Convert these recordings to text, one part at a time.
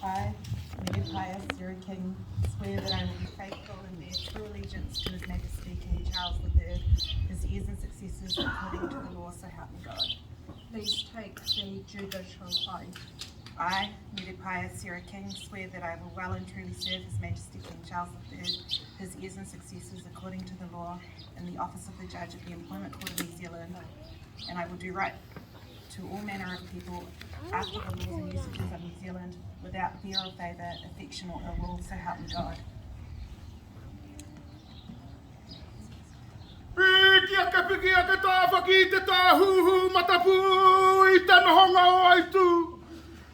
I, Mary Pius Sarah King, swear that I will be faithful and bear true allegiance to His Majesty King Charles III, his heirs and successors according to the law, so help me God. Please take the judicial oath. I, Mary Pius Sarah King, swear that I will well and truly serve His Majesty King Charles III, his heirs and successors according to the law, in the office of the Judge of the Employment Court of New Zealand, and I will do right to all manner of people after the laws and usages of New Zealand, without fear or favour, affection or ill will, so help me God. Piki ake, piki ake tāwhaki i te tāhuhu matapū i te nohonga o Aitū.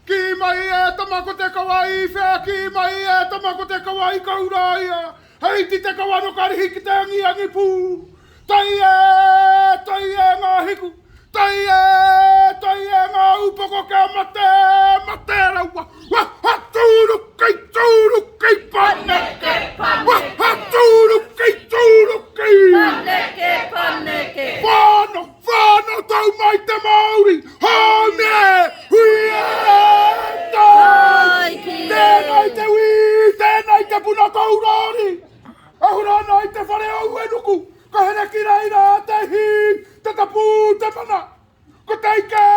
Kī mai e tama ko te kawa i whea, kī mai e tama ko te kawa i kauraia, hei ti te kawa no karihi ki te angiangi pū. Tai e, tai e ngā hiku, tai e, tai e ngā upoko kia mate, mate rawa. Wa ha tūruki, tūruki, Paneke, Wa paneke. ha tūruki, tūruki. Paneke, paneke. Whāno, whāno tau mai te Māori, haumi e, hui e, tai. Tai ki e. Tēnei te wī, tēnei te puna taurāri. E hura ana i te whare o Uenuku, ka here ki reira te hī, te tapu, te mana. Ko te ike,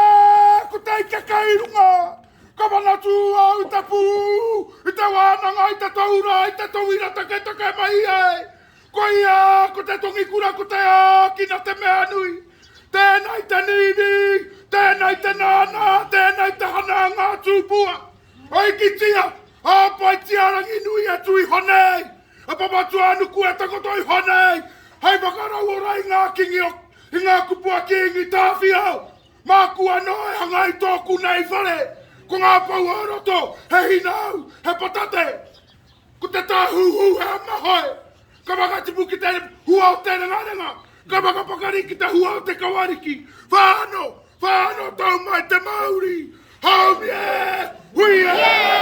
ko te ike kei runga. Ka manatū au i te pū, i te wānanga, i te taura, i te tauira taketake mai ai. Koia, ko te tongikura, ko te ākina te mea nui. Tēnei te nīnī, tēnei te nānā, tēnei te hana a ngā tūpua. Aikitia, hāpaitia Ranginui e tū iho nei, e Papatūānuku e takoto iho nei, hei whakarauora i ngā kingi o, i ngā kupu a Kīngi Tāwhiao. Māku anō e hanga i tōku nei whare, ko ngā pou o roto, he hinau, he patate, ko te tāhuhu he amahoe, ka whakatipu ki te hua o te rengarenga, ka whakapakari ki te hua o te kawariki, whāno, whāno tau mai te mauri, haumi e, hui e!